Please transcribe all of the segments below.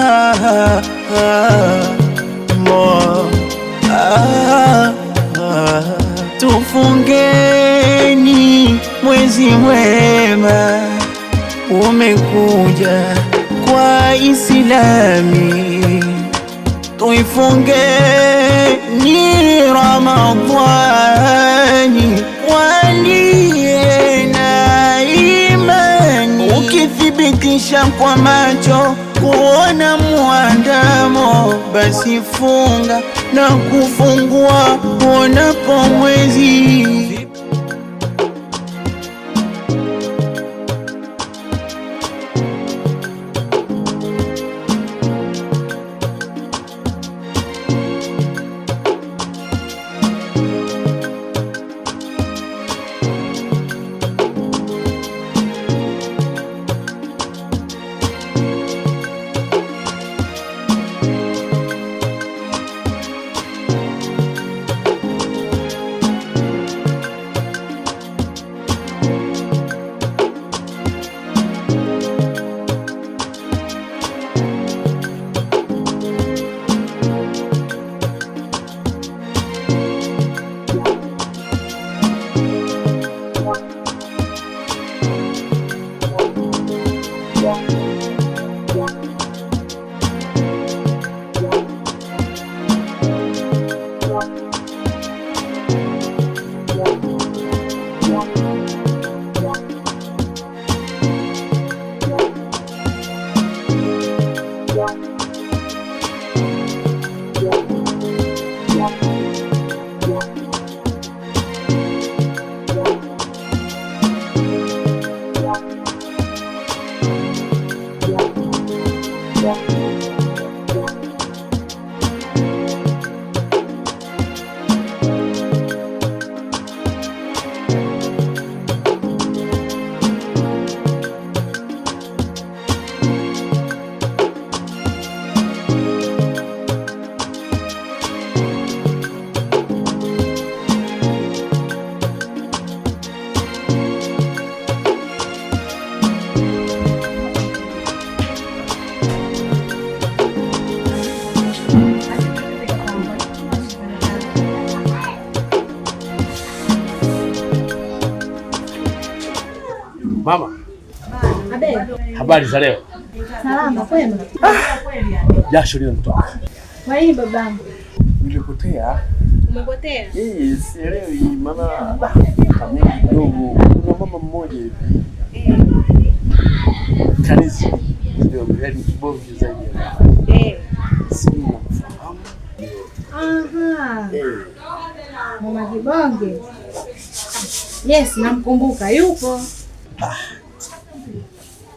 Ah, ah, mo, ah, ah. Tufungeni mwezi mwema umekuja kwa Islami, tuifungeni Ramadhani waliye na imani, ukithibitisha kwa macho kuona muandamo, basi funga na kufungua uonapo mwezi. Mama, habari za leo? Salama, kwema. Jasho linanitoka. Kwa nini babangu? Nilipotea. Umepotea? Eh, sielewi maana kama kidogo kuna mama mmoja hivi. Kanisa. Ndio, yaani kibonge zaidi. Eh. Sijui unamfahamu? Aha. Eh. Mama Kibonge. Yes, namkumbuka yupo.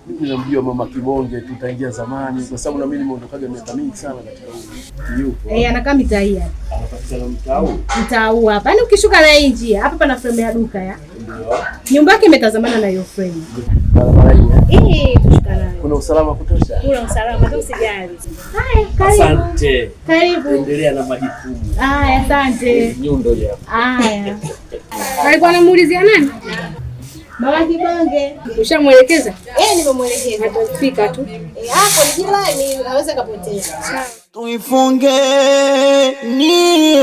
Mimi namjua mama Kibonge tu tangia zamani kwa sababu na mimi nimeondokaga miaka mingi sana katika huu. Yupo. Eh, anakaa mitaa hii hapa. Anapatikana mtaa huu. Mtaa huu hapa. Yaani ukishuka na hii njia, hapa pana frame ya duka ya. Ndio. Nyumba yake imetazamana na hiyo frame. Barabara hii. Eh? Eh, kushuka nayo. Kuna usalama wa kutosha? Kuna usalama, tu usijali. Haya, karibu. Asante. Karibu. Endelea na majukumu. Haya, asante. Nyundo ya. Haya. Alikuwa anamuulizia nani? Mama Kibonge. Ushamwelekeza? Eh, nimemwelekeza. Atafika tu. Eh, hapo ni jirani, aweza kapotea. Tuifunge ni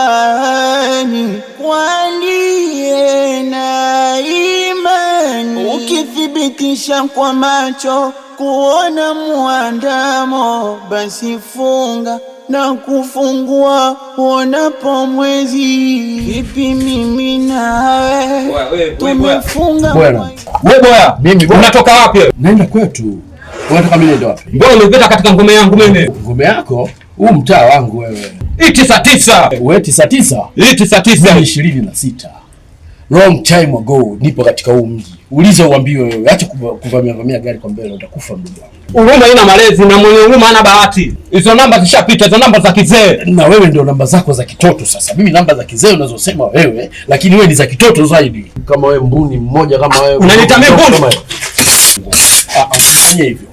Ramadhani waliye na imani, ukithibitisha kwa macho kuona muandamo, basi funga na kufungua uonapo mwezi. Vipi mimi nawe tumefunga Bwana. Wewe boya, Mimi bwana. unatoka wapi wewe? Naenda kwetu. Unataka mimi niende wapi? Mbona umepita katika ngome yangu mimi? Ngome yako? Huu mtaa wangu wewe. Hii 99. Wewe 99. Hii 99. Mimi 26. Long time ago nipo katika huu mji. Uliza uambiwe wewe. Acha kuvamia vamia gari kwa mbele utakufa mdogo wangu. Huruma ina malezi na mwenye huruma hana bahati. Hizo namba zishapita, hizo namba za kizee. Na wewe ndio namba zako za kitoto sasa. Mimi namba za kizee unazosema wewe, lakini wewe ni za kitoto zaidi. Kama wewe mbuni mmoja kama wewe. Unaniita mimi mbuni? Kama wewe. Ah, usifanye hivyo.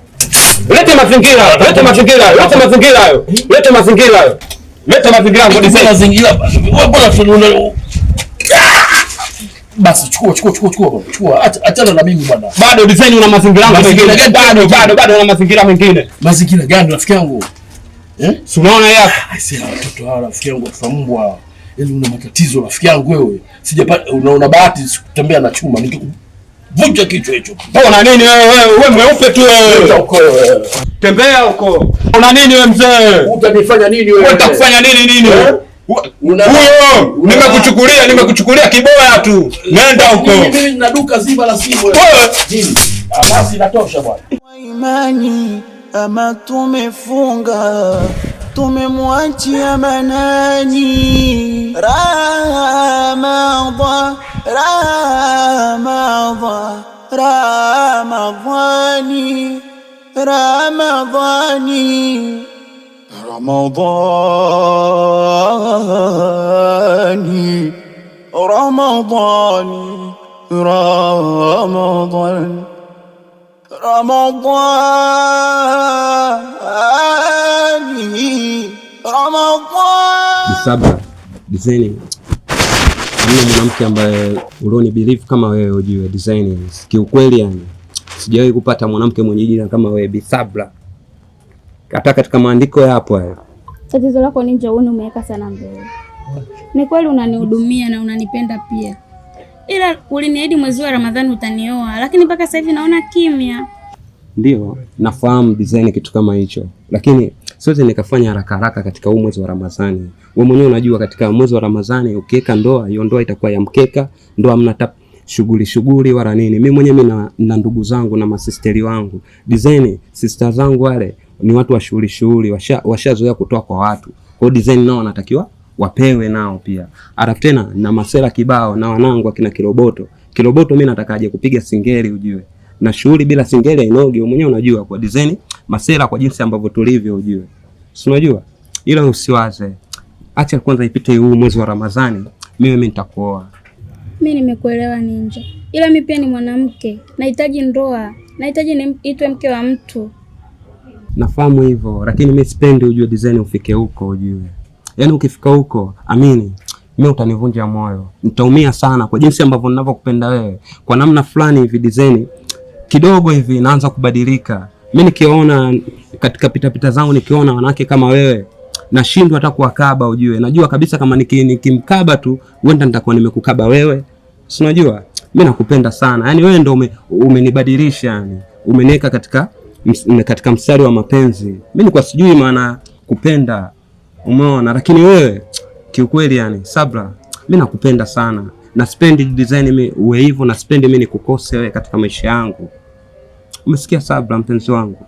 Lete mazingira, lete mazingira, lete mazingira hayo. Lete mazingira hayo. Lete mazingira yangu Mbona design. mazingira? Wewe mbona Basi chukua chukua chukua chukua bwana. Chukua, achana na mimi bwana. Bado design una mazingira yangu Mazingira mengine. gani? Bado bado bado una mazingira mengine. Mazingira gani rafiki yangu? Eh? Si unaona yako? Aisee, watoto hawa rafiki yangu watoto mbwa. Yaani una matatizo rafiki yangu wewe. Sijapata, unaona bahati sikutembea na chuma nikikuvunja kichwa hicho. Una nini wewe wewe? Wewe mweupe tu wewe. Huko wewe. Tembea huko. Una nini wewe mzee? Utanifanya nini wewe? Wewe utakufanya nini nini? Eh? Huyo nimekuchukulia kiboya tu. Nenda huko. Mimi nina duka zima la simu wewe. Nini? Basi inatosha bwana. Imani ama tumefunga tumemwachia manani. Ramadha, Ramadha, Ramadhani, Ramadhani, Ramadhani, Ramadhani, Ramadhani, Ramadhani, Ramadhani. Saba design. Hamna mwanamke ambaye ulioni believe kama wewe ujue design. Kiukweli yani sijawahi kupata mwanamke mwenye jina kama wewe Bi Sabra. Hata katika maandiko yapo hayo. Tatizo lako Ninja, uone umeweka sana mbele. Ni kweli unanihudumia na unanipenda pia, ila uliniahidi mwezi wa Ramadhani utanioa, lakini mpaka sasa hivi naona kimya. Ndio nafahamu design kitu kama hicho, lakini siwezi nikafanya haraka haraka katika huu mwezi wa Ramadhani. Wewe mwenyewe unajua katika mwezi wa Ramadhani ukiweka ndoa, hiyo ndoa itakuwa ya mkeka, ndoa hamna hata shughuli shughuli wala nini. Mimi mwenyewe mimi na ndugu zangu na masisteri wangu design, sister zangu wale ni watu wa shughuli shughuli, washazoea kutoa kwa watu. Kwa hiyo design nao wanatakiwa wapewe nao pia. Alafu tena na masela kibao na wanangu akina Kiroboto. Kiroboto mimi nataka aje kupiga singeli ujue. Na shughuli bila singeli hainogi, wewe mwenyewe unajua kwa design masela kwa jinsi ambavyo tulivyo ujue. Si unajua? Ila usiwaze. Acha kwanza ipite huu mwezi wa Ramadhani, mimi nitakuoa. Mi nimekuelewa Ninja, ila mi pia ni mwanamke, nahitaji ndoa, nahitaji niitwe mke wa mtu. Nafahamu hivyo, lakini mimi sipendi ujue design ufike huko ujue. Yaani ukifika huko, amini, mimi utanivunja moyo. Nitaumia sana kwa jinsi ambavyo ninavyokupenda wewe. Kwa namna fulani hivi design kidogo hivi naanza kubadilika. Mimi nikiona katika pitapita zangu nikiona wanawake kama wewe nashindwa hata kuwakaba ujue. Najua kabisa kama nikimkaba tu huenda nitakuwa nimekukaba wewe. Si unajua? Mimi nakupenda sana. Yaani wewe ndio umenibadilisha yani. Umeniweka katika mstari wa mapenzi. Mimi nilikuwa sijui maana kupenda. Umeona? Lakini wewe kiukweli yani Sabra, mimi nakupenda sana. Na sipendi design mimi uwe hivyo, na sipendi mimi nikukose wewe katika maisha yangu. Umesikia Sabra mpenzi wangu?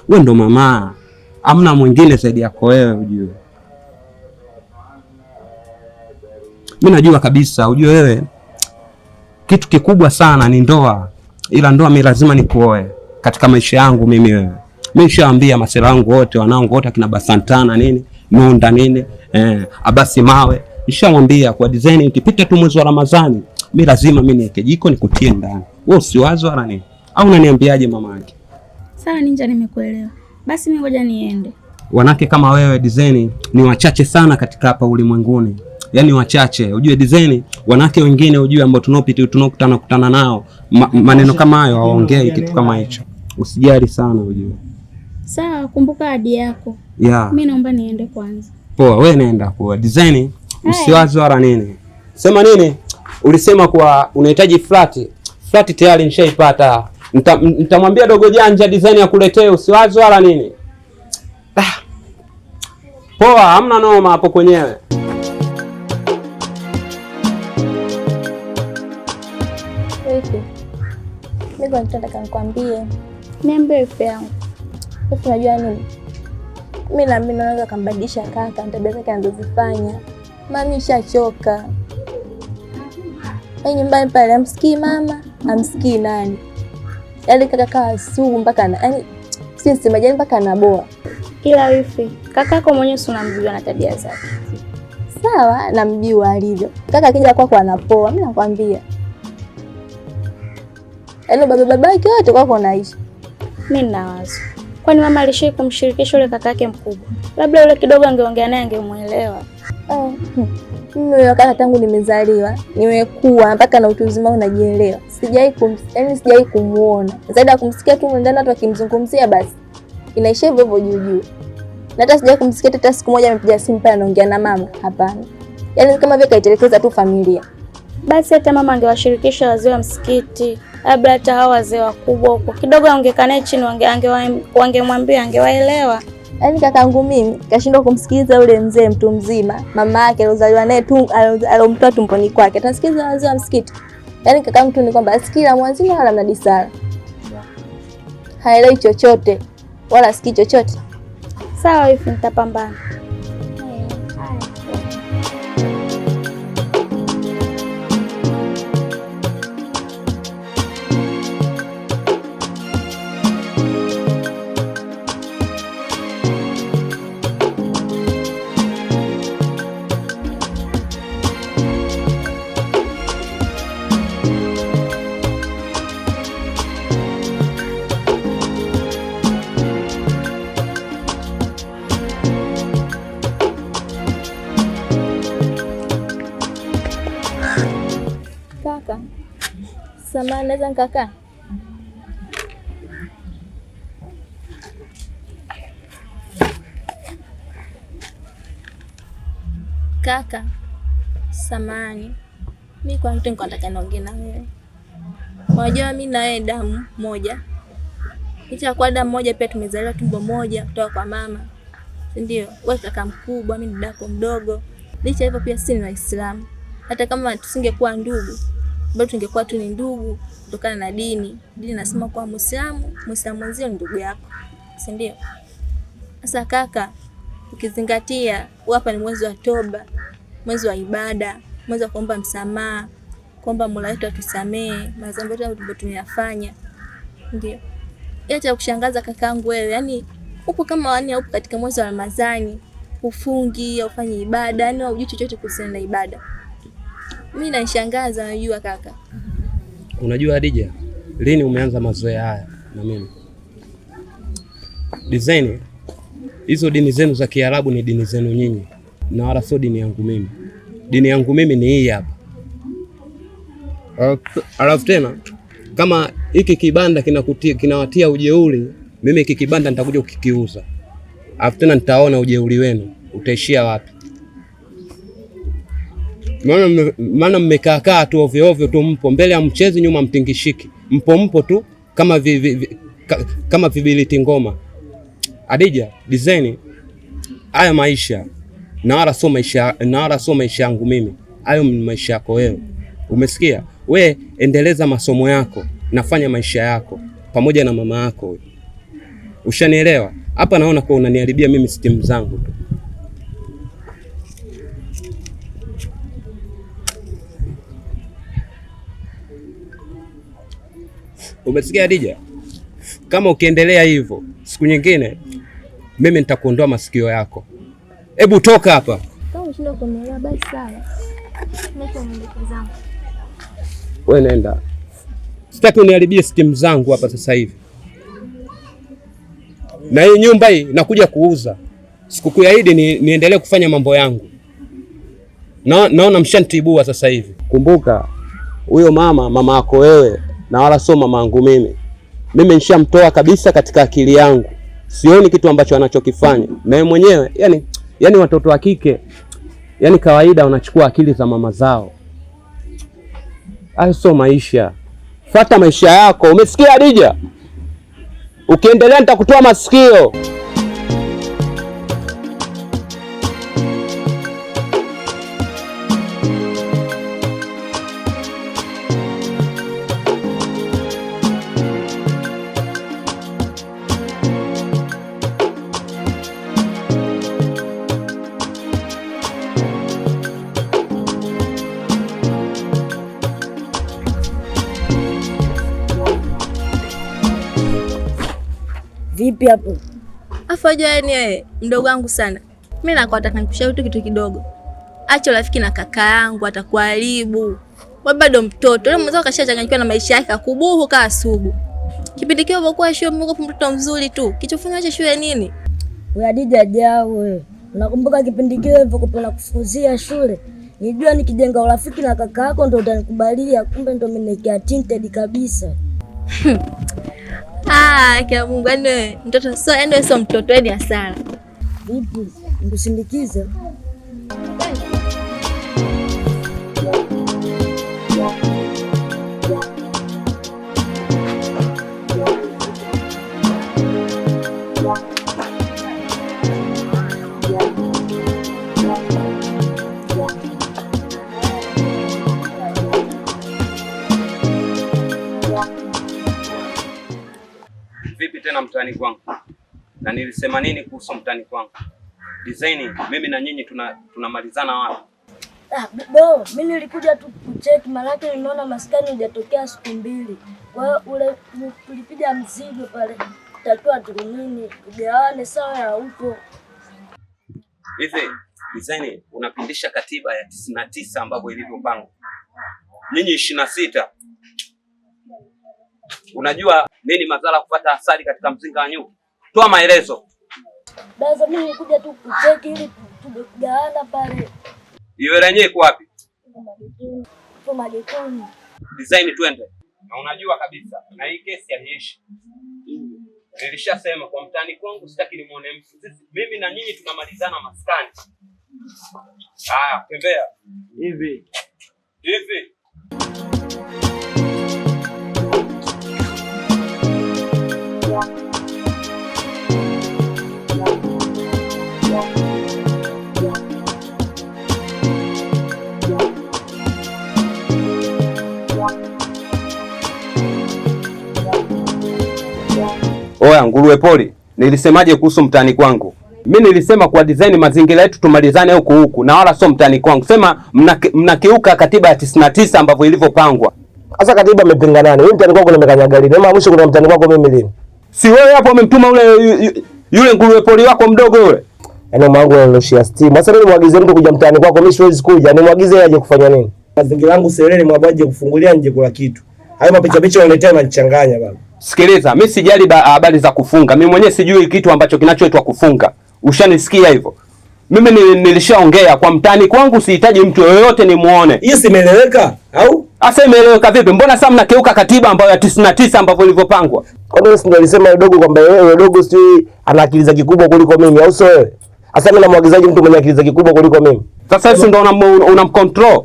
Wewe ndo mama. Hamna mwingine zaidi yako wewe ujue. Mimi najua kabisa ujue wewe kitu kikubwa sana ni ndoa. Ila ndoa mimi lazima nikuoe katika maisha yangu mimi wewe. Mimi nishaambia masela wangu wote, wanangu wote akina Basantana nini, Nunda nini, Abasi Mawe. Nishamwambia kwa design ikipita tu mwezi wa Ramadhani, mimi lazima mimi niweke jiko nikutie ndani. Wewe usiwaze wala nini. Au unaniambiaje mama yake? Sawa Ninja, nimekuelewa. Basi mimi ngoja niende. Wanawake kama wewe design ni wachache sana katika hapa ulimwenguni. Yaani wachache. Ujue design wanawake wengine ujue ambao tunaopita tunakutana kutana nao maneno kama hayo hawaongei kitu kama hicho. Usijali sana ujue. Sawa, kumbuka ahadi yako. Yeah. Mimi naomba niende kwanza. Poa, wewe nenda kwa design usiwaze wala nini. Sema nini? Ulisema kwa unahitaji flat. Flat tayari nishaipata. Nitamwambia dogo janja design ya kuletee, usiwaze wala nini. Poa, hamna noma hapo kwenyewe. Vipi? Mimi kwa nataka nikwambie. Niambie ife yangu. Hivi unajua nini? Mimi na mimi naweza kumbadilisha kaka na tabia zake anazozifanya. Mami nishachoka. Yaani nyumbani pale amsikii mama, amsikii nani. Yaani kaka kawa sugu mpaka na yaani si sema mpaka anaboa. Ila wifi, kakako mwenyewe si unamjua na tabia zake. Sawa, namjua alivyo. Kaka akija kwako anapoa, mimi nakwambia. Yaani baba babake wote kwako naishi. Mimi nina wazo. Kwani mama alishai kumshirikisha yule kaka yake mkubwa? Labda yule kidogo angeongea naye angemuelewa. Mimi huyo kaka tangu nimezaliwa, nimekuwa mpaka na utu uzima unajielewa. Yaani sijawahi kumuona. Zaidi ya kumsikia tu ndani watu wakimzungumzia basi. Inaisha hivyo hivyo juu juu. Na hata sijawahi kumsikia hata siku moja amepiga simu pale anaongea na mama, hapana. Yaani kama vile kaitelekeza tu familia. Basi hata mama angewashirikisha wazee wa msikiti, labda hata hao wazee wakubwa huko kidogo, angekaa naye chini, wangemwambia, angewaelewa. Yaani kakaangu mimi kashindwa kumsikiliza yule mzee mtu mzima, mama yake aliozaliwa naye tu, alomtoa tumboni kwake. Atasikiliza wazee wa msikiti? Yaani kakaangu tu ni kwamba asikii la mwanzini wala mnadisara. Haelewi chochote wala asikii chochote. Sawa hivi nitapambana. Kaka, samahani, naweza nikakaa? Kaka, samahani, mi kwa mtu nilikuwa nataka niongee na wewe. Unajua mi na wewe damu moja, licha ya kuwa damu moja pia tumezaliwa tumbo moja kutoka kwa mama, si ndio? Wewe kaka mkubwa, mi ni dadako mdogo. Licha hivyo pia sisi ni Waislamu. Hata kama tusingekuwa ndugu, bado tungekuwa tu ni ndugu kutokana na dini. Dini nasema kwa Muislamu, Muislamu mwenzio ni ndugu yako, si ndio? Sasa kaka, ukizingatia hapa ni mwezi wa toba, mwezi wa ibada, mwezi wa kuomba msamaha, kuomba Mola wetu atusamee madhambi yote ambayo tumeyafanya. Ndio. Ila cha kushangaza kakaangu wewe, yani upo kama yani upo katika mwezi wa Ramadhani, ufungi, ufanyi ibada, yani hujui chochote kuhusiana na ibada. Mimi nanishangaza, unajua kaka. Unajua Hadija, lini umeanza mazoea haya na mimi? Design hizo dini zenu za Kiarabu ni dini zenu nyinyi na wala sio dini yangu mimi. Dini yangu mimi ni hii hapa. Alafu tena kama hiki kibanda kinawatia ujeuri, mimi hiki kibanda nitakuja kukikiuza. Alafu tena nitaona ujeuri wenu utaishia wapi. Maana mmekaakaa tu ovyo ovyo tu, mpo mbele ya mchezi, nyuma mtingishiki, mpo tu kama kama vibiliti ngoma. Hadija, design haya maisha na wala sio maisha, na wala sio maisha yangu mimi, hayo ni maisha yako wewe. Umesikia? We endeleza masomo yako, nafanya maisha yako pamoja na mama yako. Ushanielewa? Hapa naona kwa unaniharibia mimi stimu zangu tu. Umesikia Hadija? Kama ukiendelea hivyo, siku nyingine mimi nitakuondoa masikio yako. Hebu toka hapa. Kama umeshindwa kunielewa basi sawa. Mimi zangu. Wewe nenda. Sitaki uniharibie stimu zangu hapa sasa hivi. Na hii nyumba hii nakuja kuuza. Sikukuu ya Idi niendelee kufanya mambo yangu. Naona mshanitibua sasa hivi. Kumbuka huyo mama yako wewe na wala sio mama yangu mimi. Mimi nishamtoa kabisa katika akili yangu. Sioni kitu ambacho anachokifanya. Na yeye mwenyewe, yani watoto wa kike yani kawaida wanachukua akili za mama zao. Hayo sio maisha. Fuata maisha yako. Umesikia Hadija? Ukiendelea nitakutoa masikio. Vipi hapo? Afu yani wewe mdogo wangu sana. Mimi nataka nikushauri tu kitu kidogo. Acha urafiki na kaka yangu, atakuharibu. Wewe bado mtoto. Yule mwenzako kashachanganyikiwa na maisha yake, akubuhu kaa sugu. Kipindi kile ulipokuwa shule mko mtoto mzuri tu. Kichofanya cha shule nini? Wewe Hadija jao wewe. Unakumbuka kipindi kile nilipokuwa nakufukuzia shule? Nijua nikijenga urafiki na kaka yako ndo utanikubalia, kumbe ndo umeniwekea tinted kabisa. Ah, kia Mungu, yaani wewe mtoto sio, yaani wewe sio mtoto, yaani hasara. Vipi, nikusindikize? Vipi tena mtaani kwangu? Na nilisema nini kuhusu mtaani kwangu? Design, mimi na nyinyi tunamalizana wapi? Ah, bo, mimi nilikuja tu kucheki maanake nimeona maskani hujatokea siku mbili. Kwa hiyo ule tulipiga mzigo pale. Takiwa turumini, tugawane sawa ya huko. Hivi design unapindisha katiba ya 99 ambavyo ilivyopangwa. Nyinyi 26. Unajua nini madhara kupata asali katika mzinga wa nyuki? Toa maelezo. Baza, mimi nilikuja tu kucheki ili tugawana pale. Hiyo hela yenyewe iko wapi? Kwa magetoni. Design, twende. Na unajua kabisa na hii kesi haiishi. Nilishasema kwa mtaani kwangu sitaki nimuone mtu. Sisi mimi na nyinyi tunamalizana maskani. Haya, tembea. Hivi. Hivi. Oya nguruwe poli, nilisemaje kuhusu mtaani kwangu? Mi nilisema kwa design mazingira yetu tumalizane huku huku na wala sio mtaani kwangu. Sema mnakiuka katiba ya 99 ambavyo ilivyopangwa. Sasa katiba imepinga nani? Wewe mtaani kwako nimekanyaga lini? Mama mwisho kuna mtaani kwako mimi lini? Si wewe hapo umemtuma ule yule nguruwe poli wako mdogo yule. Yaani mama wangu ananirushia steam. Sasa mimi nimwagize mtu kuja mtaani kwako, mimi siwezi kuja. Nimwagize yeye aje kufanya nini? Mazingira yangu selele mwabaje kufungulia nje kula kitu. Hayo mapicha picha unaletea unanichanganya baba. Sikiliza, mimi sijali habari za kufunga. Mimi mwenyewe sijui kitu ambacho kinachoitwa kufunga. Ushanisikia hivyo? Mimi nilishaongea kwa mtaani kwangu sihitaji mtu yoyote nimuone. Hiyo si imeeleweka au? Asa imeeleweka vipi? Mbona sasa mnakiuka katiba ambayo ya 99 ambavyo ilivyopangwa? Kwani wewe si ndio alisema dogo kwamba wewe dogo si ana akili za kikubwa kuliko mimi au sio wewe? Sasa mimi namwagizaje mtu mwenye akili za kikubwa kuliko mimi? Sasa hivi ndio unamcontrol.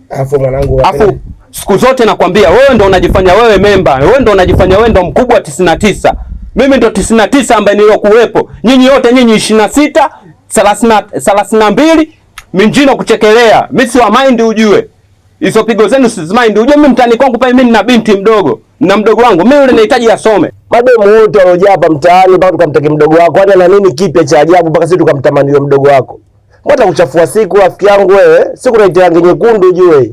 Afu mwanangu, afu siku zote nakwambia wewe ndo unajifanya wewe memba, wewe ndo unajifanya wewe ndo mkubwa 99. Mimi ndo 99 ambaye niliokuwepo. Nyinyi wote nyinyi 26, 32 minjino kuchekelea. Mimi si wa mind ujue. Hizo pigo zenu si mind ujue. Mimi mtani kwangu pale mimi nina binti mdogo. Na mdogo wangu mimi yule nahitaji asome. Mademu wote waliojaa hapa mtaani mpaka tukamtaki mdogo wako. Kwani ana nini kipya cha ajabu mpaka sisi tukamtamani yule mdogo wako? Mbona kuchafua siku rafiki yangu wewe? Siku unaita rangi nyekundu ujue.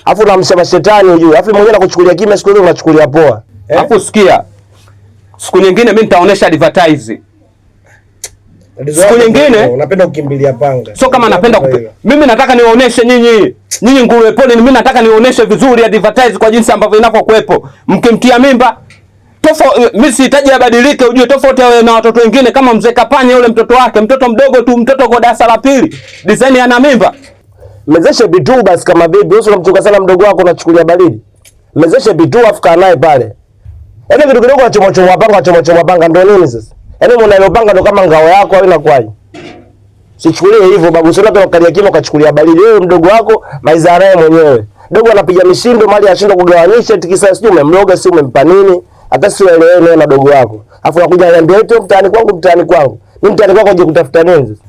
Alafu unamsha mashetani ujue. Alafu mwenyewe anakuchukulia kimya, siku hizo unachukulia poa. Alafu sikia. Siku nyingine mimi nitaonesha advertise. Siku nyingine unapenda kukimbilia panga. Sio kama napenda mimi nataka niwaoneshe nyinyi. Nyinyi nguruwe poli, mimi nataka niwaoneshe vizuri advertise kwa jinsi ambavyo inavyokuepo. Mkimtia mimba tofauti, mimi sihitaji abadilike ujue, tofauti na watoto wengine kama mzee Kapanya yule mtoto wake, mtoto mdogo tu, mtoto kwa darasa la pili, design ana mimba. Mezeshe bitu basi kama bibi, wewe unamchuka sana mdogo wako unachukulia baridi. Mezeshe bitu afu kaa naye pale. Yaani kitu kidogo achomwa chomwa panga, achomwa chomwa panga ndio nini sasa? Yaani mbona ile panga ndo kama ngao yako au inakuwaje? Sichukulie hivyo babu, sio labda ukalia kima ukachukulia baridi. Wewe mdogo wako maiza naye mwenyewe. Dogo anapiga mishindo mali anashindwa kugawanyisha tikisa, sijui umemloga sijui umempa nini. Hata si uelewe naye na dogo wako. Alafu unakuja ananiambia eti mtaani kwangu, mtaani kwangu. Mimi mtaani kwako je kutafuta nini sasa?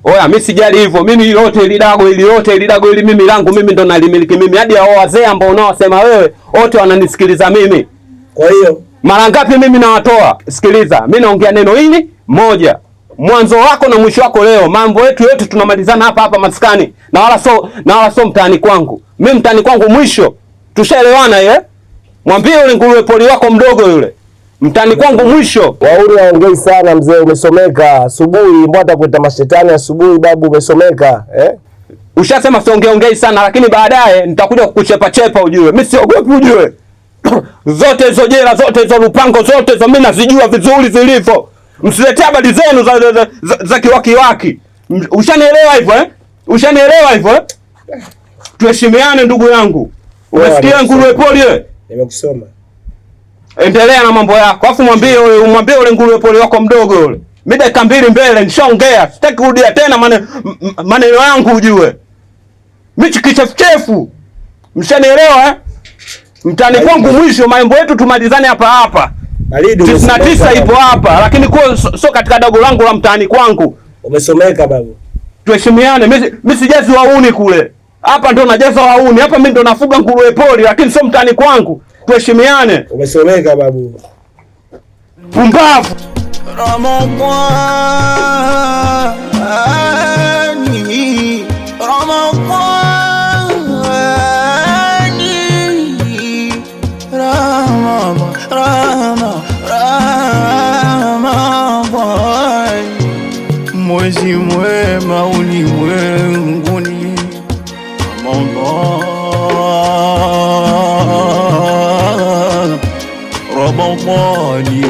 Oya, mimi sijali hivyo. Mimi yote ili dago ili yote ili dago ili mimi langu mimi ndo nalimiliki mimi. Hadi hao wazee ambao unaosema wewe wote wananisikiliza mimi. Kwa hiyo mara ngapi mimi nawatoa? Sikiliza, mimi naongea neno hili moja. Mwanzo wako na mwisho wako leo. Mambo yetu yote tunamalizana hapa hapa maskani. Na wala so mtaani kwangu. Mimi mtaani kwangu mwisho. Tushaelewana eh? Mwambie yule nguruwe poli wako mdogo yule. Mtaani kwangu mwisho. Wauri waongei sana mzee, umesomeka. Asubuhi mbona atakuita mashetani asubuhi babu, umesomeka eh? Ushasema siongei sana lakini baadaye nitakuja kukuchepa chepa ujue. Mimi siogopi ujue. Zote hizo jela, zote hizo lupango, zote hizo mimi nazijua vizuri zilivyo. Msiletee habari zenu za kiwakiwaki. Ushanielewa hivyo eh? Ushanielewa hivyo eh? Tuheshimiane ndugu yangu. Umesikia nguruwe pori wewe? Nimekusoma. Endelea na mambo yako. Alafu mwambie umwambie ule nguruwe pori wako mdogo yule. Mimi dakika 2 mbele nishaongea. Sitaki kurudia tena maneno yangu ujue. Mimi kichefuchefu. Mshanielewa eh? Mtani kwangu mwisho mambo yetu tumalizane hapa hapa. 99 ipo hapa lakini kwa sio katika dago langu la mtaani kwangu. Umesomeka babu. Tuheshimiane. Mimi sijazi wauni kule. Hapa ndo najaza wauni. Hapa mimi ndo nafuga nguruwe pori lakini sio mtaani kwangu. Tuheshimiane. Umesomeka babu. Pumbavu. Ramadhani, Ramadhani, Ramadhani, mwezi mwema ulimwenguni. Ramadhan, Ramadhani,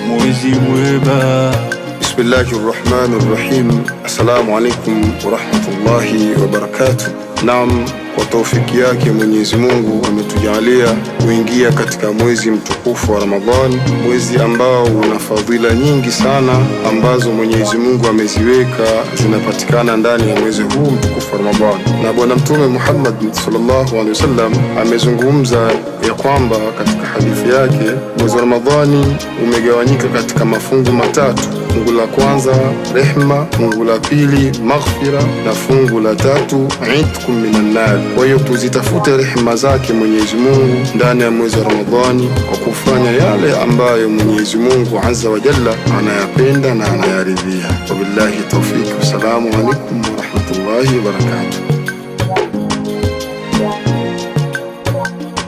mwezi mwema. Bismillahi rahmani rahim. Assalamu alaikum warahmatullahi wabarakatuh. Naam, kwa taufiki yake Mwenyezi Mungu ametujalia kuingia katika mwezi mtukufu wa Ramadhani, mwezi ambao una fadhila nyingi sana ambazo Mwenyezi Mungu ameziweka zinapatikana ndani ya mwezi huu mtukufu wa Ramadhani. Na Bwana Mtume Muhammad sallallahu alaihi wasallam amezungumza ya kwamba katika hadithi yake, mwezi wa Ramadhani umegawanyika katika mafungu matatu. Fungu la kwanza rehma, fungu la pili maghfira, na fungu la tatu itqun minan nar. Kwa hiyo tuzitafute rehma zake Mwenyezi Mungu ndani ya mwezi wa Ramadhani kwa kufanya yale ambayo Mwenyezi Mungu Azza wa Jalla anayapenda na anayaridhia. Wabillahi tawfik. Wassalamu alaikum warahmatullahi wabarakatuh.